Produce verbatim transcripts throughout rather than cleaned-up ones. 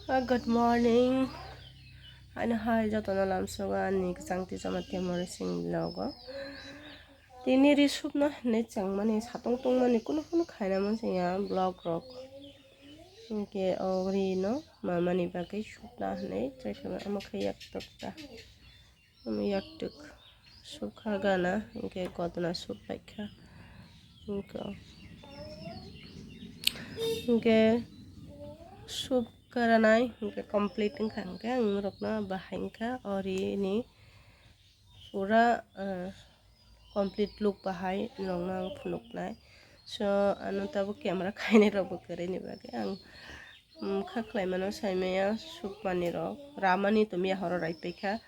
Ah, good morning. Ano hai jotono lamsogo ani kwchang twi chama tei morning sing vlog o. Tini ri supna hinwi chengmani satong tongmani kunu kunu khaina mansi ya vlog rok. Hinkhe o ri no mamani bagwi supna hinwi tei omo khe yak tokta. Omo yaktwk sukha gana, hinkhe godona suk paikha. Hinkhe, hinkhe suk karanai, hinkhe complete wngkha, hinkhe ang norokno bahai wngkha, o ri ni pura, ah, complete look bahai norokno ang phunuknai. So, ano tabuk camera khainai rokbo kwrwini bagwi ang, um, kha khlaimano saimaya sukmani rok, ramani to miya horo raipaikha,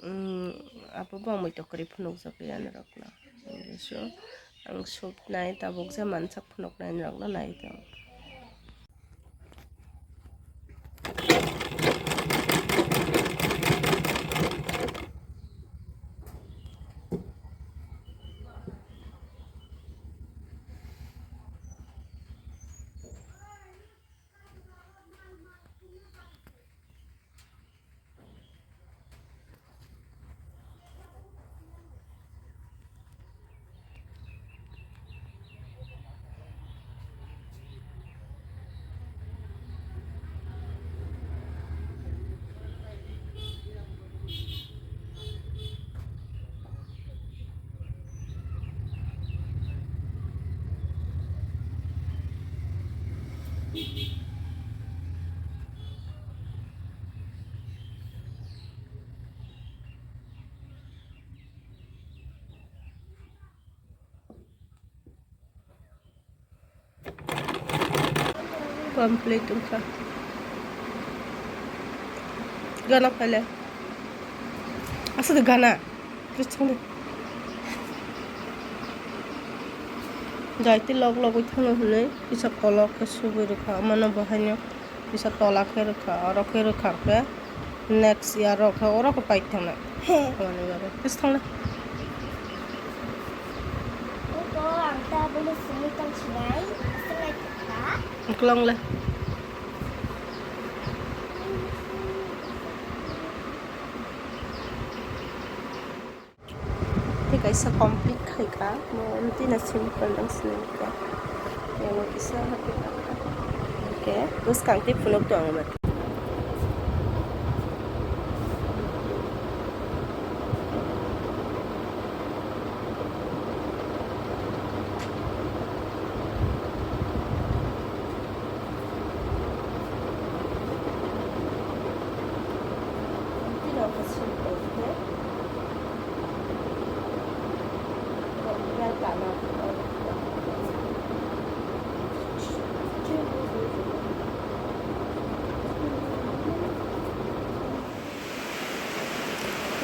um, abo bo ang muitok kwrwi phunukjak ya norokno. So, ang suknai tabuk je mansak phunuknai norokno nai tong. Complete wngkha. Gana phaile. Asa de gana. Christian de. Jai tei log logwi thangno hwnwi kisa kolok khe subui rwkha. Omono bo haino kisa tola khe rwkha. Oro khe rwkha khe. Next year rok khe oro khe paithaknai. He. Aboni bagwi. Bwskango. Ito ang ta bono simi tang sinai, sinai kha. Kwlwng le. Tei kaisa complete khai kha, mo twi na simple rang sinai kha. Emo kisa hapjak kha. Hwnkhe bwskang tei phunuk tongo mati.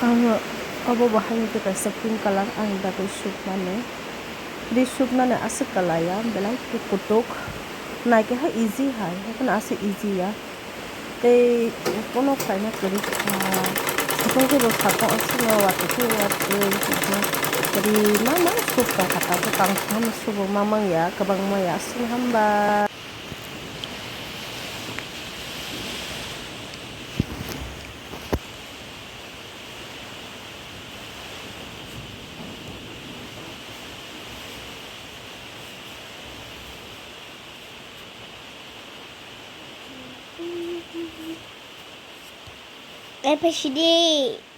Ang obo bo hai hwnkhe kaisa pink colour ani bagwi sukmani. Ri suknani aswk kwlaiya, belai khe kutuk. Naikhe hai easy hai, haikhe aswk easy ya. Tei bono khlaina kwrwi kha. Sokong khe bo sakha, aswkno watwi khe watwi ri ma ma suk tongkha, tabuk tang phano subo ma mangya, kwbangma ya, aswkno hamba. Episode.